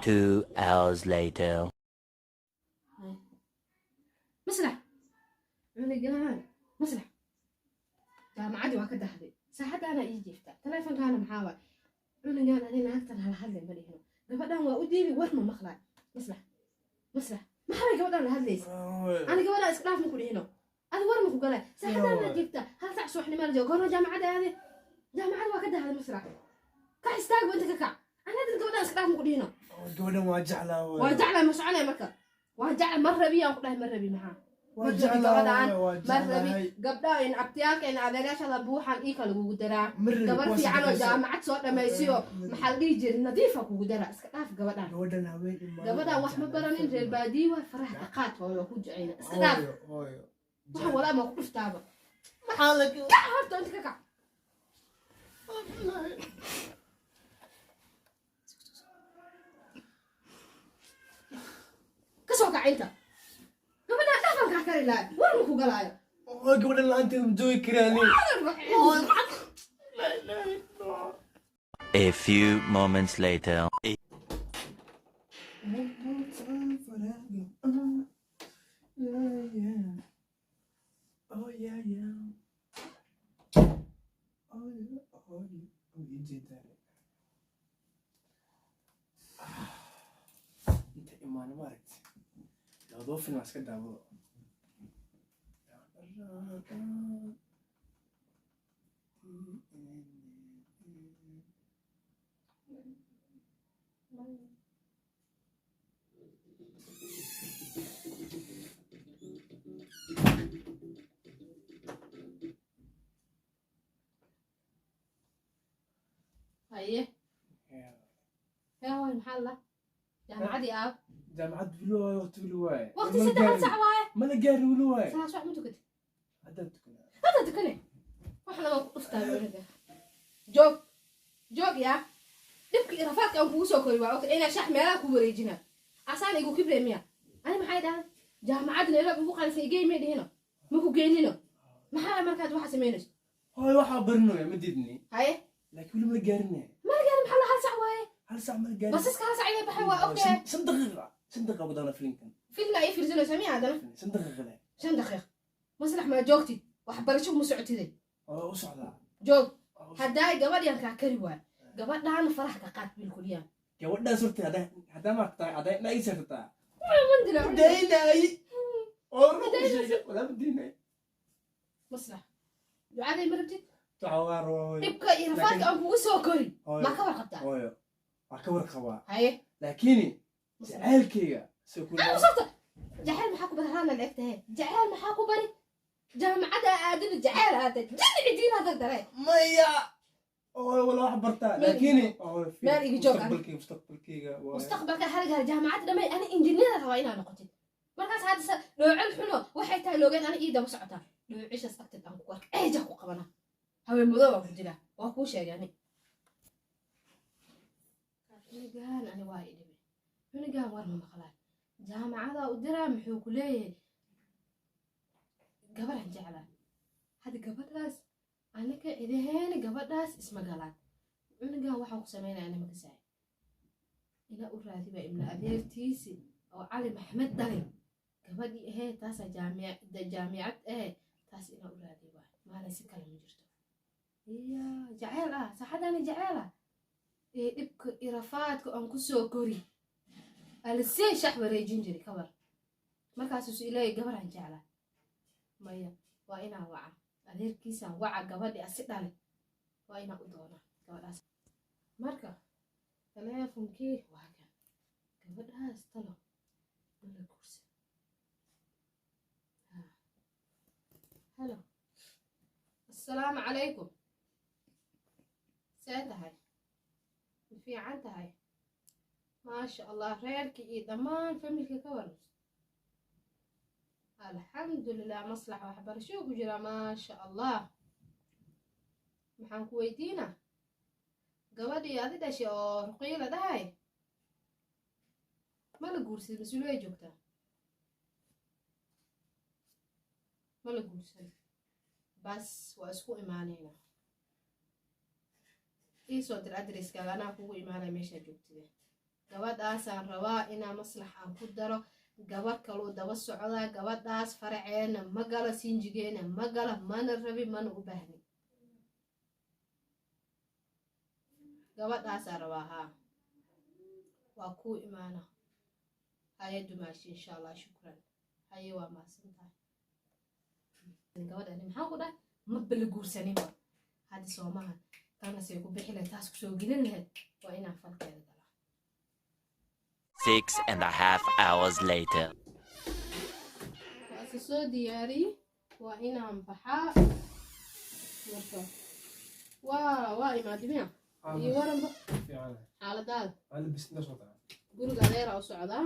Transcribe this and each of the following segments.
2 hours later. Maslax, cunugaan maslax jaamacaddii waa ka dahday, saaxaddaana ii jiifta, taleefonkaana maxaa waay? Cunugaan ani naagtan hala hadlay ma dhihino, gabadhan waa u diibi, war ma maqlaay. Maslax, maslax, maxaa way gabadhan la hadlaysa? Ani gabadhaan iska dhaaf ma ku dhihino, adi war ma ku galay? Saaxaddaana jiifta, 1 sac subaxnimo la joogo, goorma jaamacadda aade? Jaamacadda waa ka dahday. Maslax, kac, istaag, inta ka kac. Ani hadda gabadhan iska dhaaf ma ku dhihino. Gabadhan waa jeclaa. Waa jeclaa, ma soconaya marka? Waa jecla, ma rabi aan ku dhahay, ma rabi maxaa? Waa Ma rabi jeclaa. gabadhaan. Waa ma rabi. jeclahay. Gabdha in abtiyaalka in adeeryaashada buuxan ii kala kugu daraa. Ma rabi gabar kuwaas fiican oo dhaqayso. Jaamacad soo dhamaysiyo, maxaa la dhihi jiray, nadiifa kugu daraa, iska dhaaf gabadhaan. Gabadhan haween imaan. Gabadhaan wax ma baranin, reer baadiyi waa, faraha ka qaad hooyo, ku jeceyna, iska dhaaf. Hooyo, hooyo. Waxaan walaa ma ku dhuftaaba. Maxaa la Kac horta, inta ka kac. Ka soo kac inta, gabadhaan dhaafan kaa kari lahay, war ma ku galaayo. Oo gabadhan la'aanteed ma joogi karaani. A few moments later. One more time for that girl. Yeah. Oh, yeah. Oh, yeah. Oh, yeah. Oh, you did that. Inta imaan maaragtay. Labadoo film aan iska daawado. Haye. Hee hooy, maxaa la jaamacadii aab? Jaamacad weli waaye, waqti weli waaye. Waqti 3 sac waaye. Ma la gaarin weli waaye. Salaad subax ma tukatid? Haddaan tukanaa. Hadda tukane, waxna waa ku dhuftaa weliga. Joog, joog yaa, dhibka iyo rafaadka aan kugu soo kori waa ogta, inaa shax meelaha ku wareejina asaan igu kibre miya? Ani maxay dhahan, jaamacadda Nairobi ugu qaalisan igey may dhihino, ma ku geynino, maxaa markaad waxa samaynayso? Hooy, waxaa barinaya ma diidni. Haye. Laakiin weli ma la gaarin. Ma la gaarin? Maxaa la 1 sac waaye. 1 sac ma la gaarin. Basaska 1 sac inay baxay waa ogtahay. 5 daqiiqa, 5 daqiiqa ku daana filimkan. Filna ay fiirsanaysaa miya haddana? 5 daqiiqa leh. 5 daqiiq, maslax, maa joogtid? Waxbarasho kuma socotide. Oo u socdaa. Joog haddaay gabadhan kaa kari waay, gabadhaana farax ka qaad wiilkuliyaan. Gabadhaas horta haddaa maaragtaa haddaa indhaa ii saartataa. Mandila. Daynay oo run ku sheegay, walaa ma daynay. Maslax, ducaday ma rabtid? Waxa waa rabaa, hooyo. Dhibka iyo rafaadka aan kugu soo kori. Hooyo. Ma ka warqabtaa? Hooyo, waa ka warqabaa. Haye. Laakiin jacaylkayga soo ku Sabta jacayl maxaa ku bari? Raana la egtahay, jacayl maxaa ku bari? Jaamacadda aadada jacayl aada jinici diin hadda dare. Maya hooyo, wala wax bartaa, laakiin hooyo, Meel iga joog, ani. Mustaqbalkayga, mustaqbalkayga waa Mustaqbalka haligaal jaamacadda dhamay, ani injineer rabaa inaa noqotid. Markaas hadda dhoocil xuno waxay tahay loogeen, ani ii daba socotaa, dhoocishaas agteed aan ku arka eeja ku qabana, haween madow aan ku dilaa, waa kuu sheegay. Ani cunugaan ani waa i dhibay, cunugaan war ma maqlaa? Jaamacada u diraa, muxuu ku leeyahay? Gabadhan jeclaa hadda, gabadhaas aniga cidaheeni, gabadhaas isma galaan. Cunugan waxaan ku sameynaya anima kasaay ina u raadiba ibna adeertiisi oo Cali Maxmed dhalay, gabadhii ahayd taasaa jaamicad ahayd, taas inaa u raadiy waay, maalin si kale ma jirto. Iya jaceyl ah, saaxadani jaceyl ah ee dhibka irafaadka aan kusoo kori alisee shax wareejin jiray kabar. Markaasuu is ileeyay gabaraan jeclaa. Maya, waa inaa waca adeerkiisaan, waca gabadhi asi dhalay, waa inaa u doonaa gabadhaas. Marka teleefonkii waa kan, gabadhaas talo mala guursa? Hello, assalaamu calaykum, see tahay? Ma fiican tahay? Maasha Allah, reerkii iyo dhammaan familka ka waran? Alxamdulilah. Maslax waxbarashuu ku jiraa, maasha Allah. Maxaan ku weydiinaa? Gabadhii adi dhashay oo Ruqiyo la dhahay ma la guursaday? Mas-uuliyay joogtaa? Ma la guursaday? Bas, waa isku imaanaynaa, iisoo dir adreskaaga, anaa kugu imaanaya meeshaa joogtide. Gabadhaasaan rabaa inaa maslax aan ku daro. Gabadh kaluu daba socdaa. Gabadhaas faraceena ma galo, sinjigeena ma galo, mana rabi, mana u baahni. Gabadhaasaa rabaa. Haa, waa kuu imaana. Haye dumaashi, insha Allah. Shukran. Haye, waa mahadsan tahay. Gabadhani maxaa ku dhahay? Maba la guursaninba hadda soomaha. Tanasay ku bixi lahayd, taas kusoo gelin lahayd, waa inaan falkeeda galaa. 6.5 hours later. Waa isa soo diyaariyey, waa inaan baxaa. Marka waa imaadi miya iyo waranba xaaladaada? Guriga adeera u socdaa,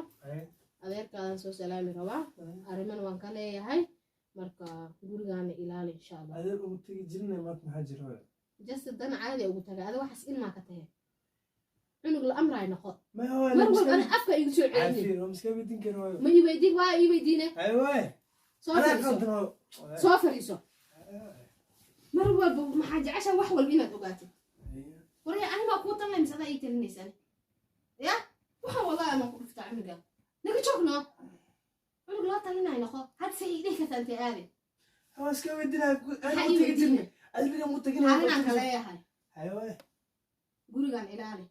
adeerkaadaan soo salaami rabaa, arrimana waan ka leeyahay. Marka gurigaana ilaali, insha Allah. Adeer ugu tegi jirnay maanta, maxaa jira? Just dan caadi ugu tagay. Ada waxaas ilmaa ka tahe, cunug la amraay noqo. Ma hooyo. Mar walba ani afka igu soo celini. Caafiir waa miska weydiin kari waayo. Ma iweydiin, waa ii weydiine. Hay waay. Soo anaa fariiso. Qaldan hooyo. Soo fariiso. Mar walba maxaa jecesha wax walba inaad ogaatid? Warya, animaa kuu talnay mise adaa ii talinaysan? Ya waxaan wallahi amaan ku dhuftaa. Cunuga naga joogno, cunug loo talinayo noqo. Hadda se ii dhihi kartaa intee aade? Waa iska weydiinaya. Maxaa ugu ii tegi weydiinay? jirnay albiga ugu tagin. Arrinaan ka leeyahay. Hay waay. Gurigaan ilaali.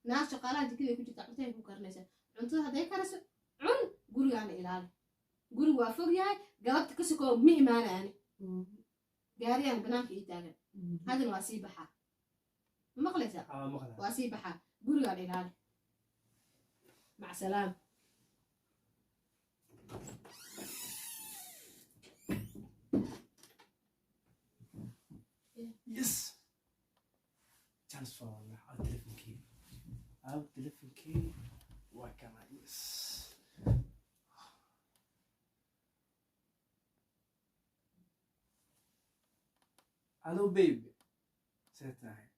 Naas shaqaalaha jikada ku jirta, cuntaay ku karinaysaa. Cuntada hadday kariso, cun. Gurigaana ilaali. Gurigu waa fog yahay, galabta ka sokoo ma imaanaani. Gaariyaan banaanka ii taagan haddana, waa sii baxaa. Ma maqlaysaa? Aa, maqla. Waa sii baxaa, gurigaan ilaali. Mac salaam. Yes, chance for wallah. Telefonkii aa, telefonkii waa kana. Yes. Hello baby, see tahay?